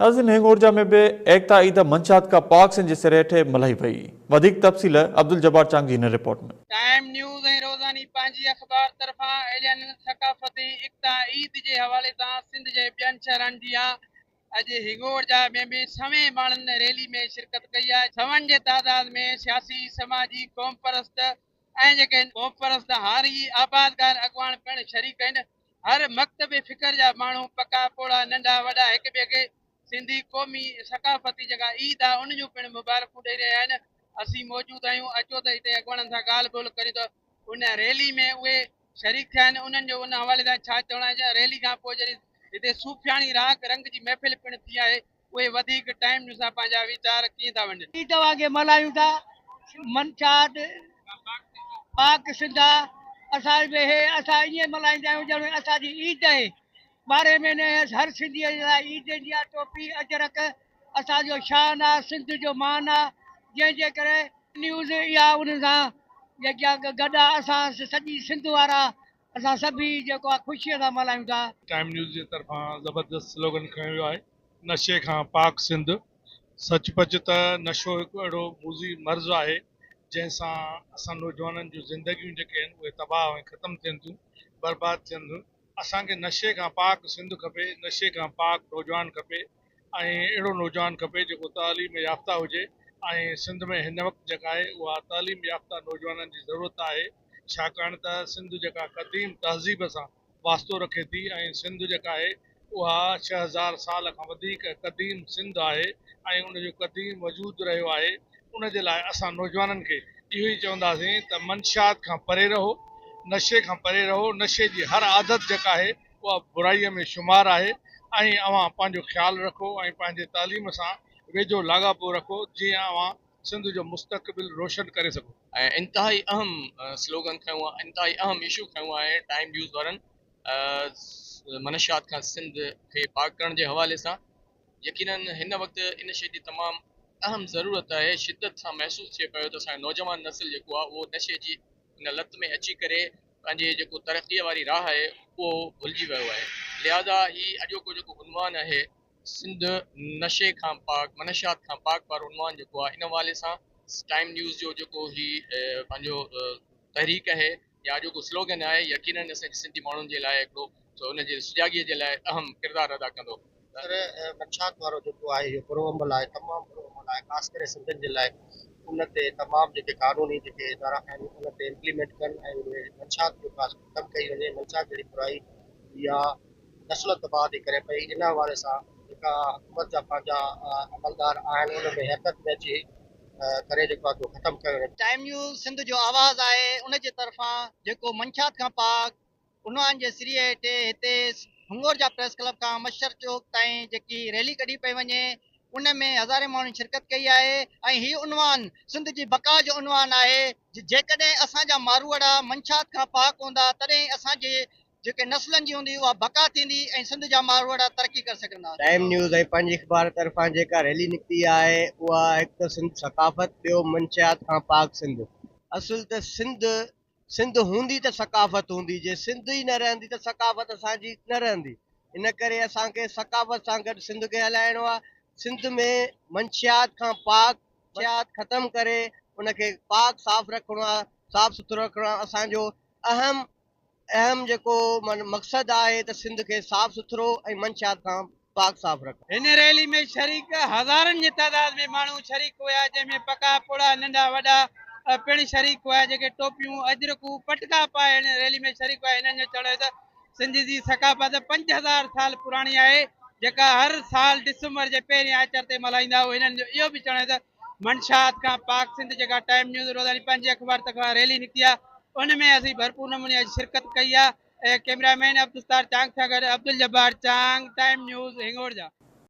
ناظرين هنڱورجا ۾ به ايڪتا عيد منشات کا پاڪ سنڌ جي سر هيٺ ملهائي وئي. وڌيڪ تفصيل عبدالجبار چانگ جي هن رپورٽ ۾. ٽائيم نيوز ۽ روزاني پنهنجي اخبار طرفان اعلانيل ثقافتي ايڪتا عيد جي حوالي سان سنڌ جي ٻين شهرن جيان اڄ هنڱورجا ۾ به سوين ماڻهن ريلي ۾ شرڪت ڪئي آهي. سون جي تعداد ۾ سياسي، سماجي، قومپرست ۽ جيڪي قومپرست هاري آبادگار اڳواڻ پڻ شريڪ آهن. هر مڪتب فڪر جا ماڻهو پڪا پوڙها ننڍا وڏا هڪ ٻئي کي سنڌي قومي ثقافتي جيڪا عيد آهي ان جون پڻ مبارڪون ڏئي رهيا آهن. اسين موجود آهيون اچو ته هتي اڳواڻن سان ڳالهه ٻولهه ڪريون ته ان ريلي ۾ اهي شريڪ ٿيا آهن انهن جو ان حوالي سان ڇا چوڻ آهي ريلي کان پوء جڏهن هتي صوفياڻي راڳ رنگ جي محفل پڻ ٿي آهي اهي وڌيڪ ٽائيم نيوز سان پنهنجا ويچار ڪيئن ٿا ونڊين. عيد وانگي ملهايون ٿا منشات پاڪ سنڌ آ اسان به هي اسان ائين ملهائيندا آهيون ڄڻ اسان جي عيد آهي ٻارهين مهيني هر سنڌي جي لاء عيد ايندي آ ٽوپي اجرڪ اسان جو شان آ سنڌ جو مان آ جنهن جي ڪري نيوز اها ان سان جيڪي آ گڏ آ اسان سڄي سنڌ وارا اسان سڀ ئي جيڪو آ خوشي سان ملهايون ٿا. ٽائيم نيوز جي طرفان زبردست سلوگن کنيو ويو آهي نشي کان پاڪ سنڌ. سچ پچ ته نشو هڪ اهڙو موذي مرض آهي جنهن سان اسان نوجوانن جون زندگيون جيڪي آهن اهي تباهه ۽ ختم ٿين ٿيون برباد ٿين ٿيون. اسان کي نشي کان پاڪ سنڌ کپي، نشي کان پاڪ نوجوان کپي ۽ اهڙو نوجوان کپي جيڪو تعليم يافته هجي ۽ سنڌ ۾ هن وقت جيڪا آهي اها تعليم يافته نوجوانن جي ضرورت آهي ڇاڪاڻ ته سنڌ جيڪا قديم تهذيب سان واسطو رکي ٿي ۽ سنڌ جيڪا آهي اها 6000 سال کان وڌيڪ قديم سنڌ آهي ۽ ان جو قديم وجود رهيو آهي ان جي لاء اسان نوجوانن کي اهو ئي چونداسين ته منشيات کان پري رهو، نشي کان پري رهو، نشي جي هر عادت جيڪا آهي اها برائيء ۾ شمار آهي ۽ اوهان پنهنجو خيال رکو ۽ پنهنجي تعليم سان ويجهو لاڳاپو رکو جيئن اوهان سنڌ جو مستقبل روشن ڪري سگهو. ۽ انتهائي اهم سلوگن کنيو آهي انتهائي اهم اشو کنيو آهي ٽائيم نيوز وارن منشيات کان سنڌ کي پاڪ ڪرڻ جي حوالي سان يقينن هن وقت ان شي جي تمام اهم ضرورت آهي شدت سان محسوس ٿئي پيو ته اسان جو نوجوان نسل جيڪو آهي اهو نشي جي ان لت ۾ اچي ڪري پنهنجي جيڪو ترقي واري راهه آهي اهو ڀلجي ويو آهي لهذا هي اڄوڪو جيڪو عنوان آهي سنڌ نشي کان پاڪ منشيات کان پاڪ وارو عنوان جيڪو آهي ان حوالي سان ٽائيم نيوز جو جيڪو هي پنهنجو تحريڪ آهي يا اڄوڪو سلوگن آهي يقينن اسان جي سنڌي ماڻهن جي لاء هڪڙو ان جي سجاڳي جي لاء اهم ڪردار ادا ڪندو. سر منشيات وارو جيڪو آهي اهو برو عمل آهي تمام برو عمل آهي خاص ڪري سنڌين جي لاء ان تي تمام جيڪي قانوني جيڪي ادارا آهن ان تي امپليمينٽ ڪن ۽ اهي منشيات جو خاص ختم ڪئي وڃي منشيات جهڙي برائي يا نسل تباهه ٿي ڪري پئي ان حوالي سان جيڪا حڪومت جا پنهنجا عملدار آهن ان ۾ حرڪت ۾ اچي ڪري جيڪو آهي سو ختم ڪيو وڃي. ٽائيم نيوز سنڌ جو آواز آهي ان جي طرفان جيڪو منشيات کان پاڪ عنوان جي سري هيٺ هتي هنڱورجا پريس ڪلب کان مڇر چوڪ تائين جيڪي ريلي ڪڍي پئي وڃي ان ۾ هزارين ماڻهن شرڪت ڪئي آهي ۽ هي عنوان سنڌ جي بقا جو عنوان آهي جيڪڏهن اسان جا ماروئڙا منشيات کان پاڪ هوندا تڏهن اسان جي جيڪي نسلن جي هوندي اها بقا ٿيندي ۽ سنڌ جا ماروئڙا ترقي ڪري سگهندا. ٽائيم نيوز ۽ پنهنجي اخبار طرفان جيڪا ريلي نڪتي آهي اها هڪ ته سنڌ ثقافت ٻيو منشيات کان پاڪ سنڌ. اصل ته سنڌ سنڌ هوندي ته ثقافت هوندي جي سنڌ ئي نه رهندي ته ثقافت اسان جي نه رهندي ان ڪري اسان کي ثقافت سان گڏ سنڌ کي هلائڻو آهي سنڌ ۾ منشيات کان پاڪ منشيات ختم ڪري ان کي پاڪ صاف رکڻو آهي صاف سٿرو رکڻو آهي اسان جو اهم اهم جيڪو مقصد آهي ته سنڌ کي صاف سٿرو ۽ منشيات کان پاڪ صاف رکڻ. هن ريلي ۾ شريڪ هزارن جي تعداد ۾ ماڻهو شريڪ هيا جنهن ۾ پڪا پوڙها ننڍا وڏا پڻ شريڪ هيا جيڪي ٽوپيون اجرڪون پٽڪا پائي هن ريلي ۾ شريڪ هيا هنن جو چوڻ هيو ته سنڌ جي ثقافت 5000 سال پراڻي آهي جيڪا هر سال ڊسمبر جي پهرين آچر تي ملهائيندا هئا هنن جو اهو به چوڻ هيو ته منشيات کان پاڪ سنڌ جيڪا ٽائيم نيوز روزاني پنهنجي اخبار طرفان ريلي نڪتي آهي ان ۾ اسين ڀرپور نموني اڄ شرڪت ڪئي آهي ڪئميرا مين عبدالستار چانگ سان گڏ عبدالجبار چانگ ٽائيم نيوز هنڱورجا.